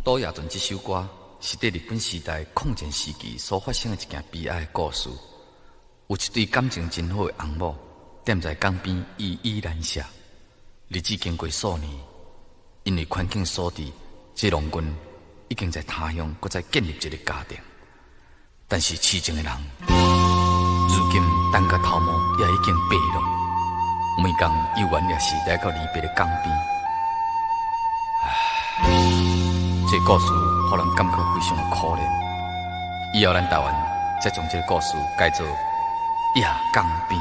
島夜船》這首歌是佇日本時代抗戰時期所發生的一件悲哀的故事。有一對感情真好的翁某，踮在江邊依依難捨。日子經過數年，因為環境所致，這郎君已經在他鄉閣再建立一個家庭。但是痴情的人，如今等甲頭毛也已經白了。每工猶原也是來到離別的江邊。唉，這個故事予人感覺非常的可憐。以後咱台灣才將這個故事改做夜江邊。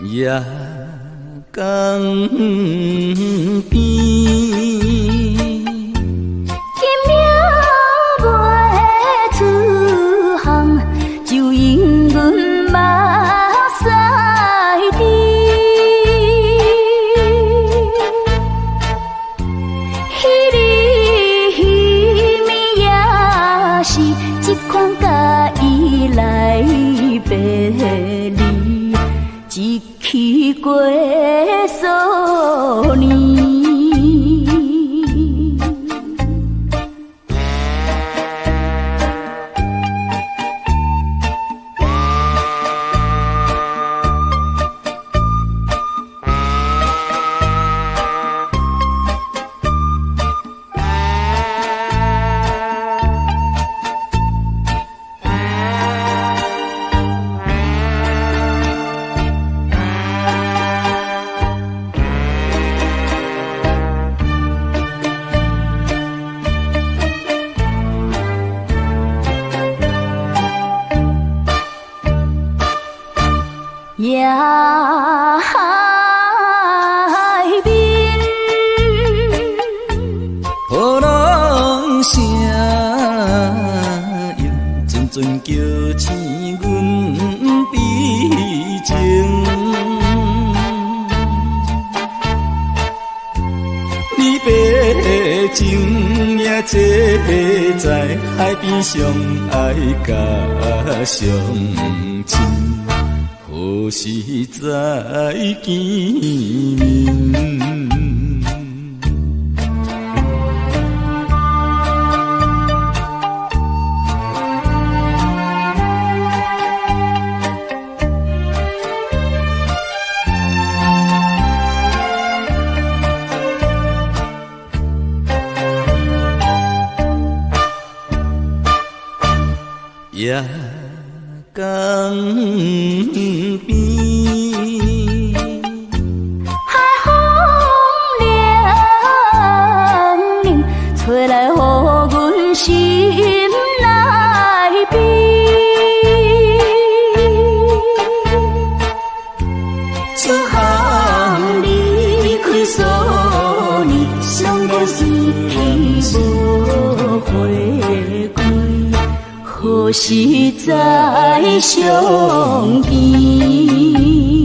夜江邊，今暝袂出航，就因阮目屎滴。彼日彼暝也是这款佮伊来别离。一去过数年。夜海面，波浪声音，阵阵叫醒阮悲情。你白情也坐在海邊相愛甲相親。何時再見面？夜江邊，海風涼涼，吹來予阮心內悲。出航離開數年，相戀思去無回歸。何時再相見？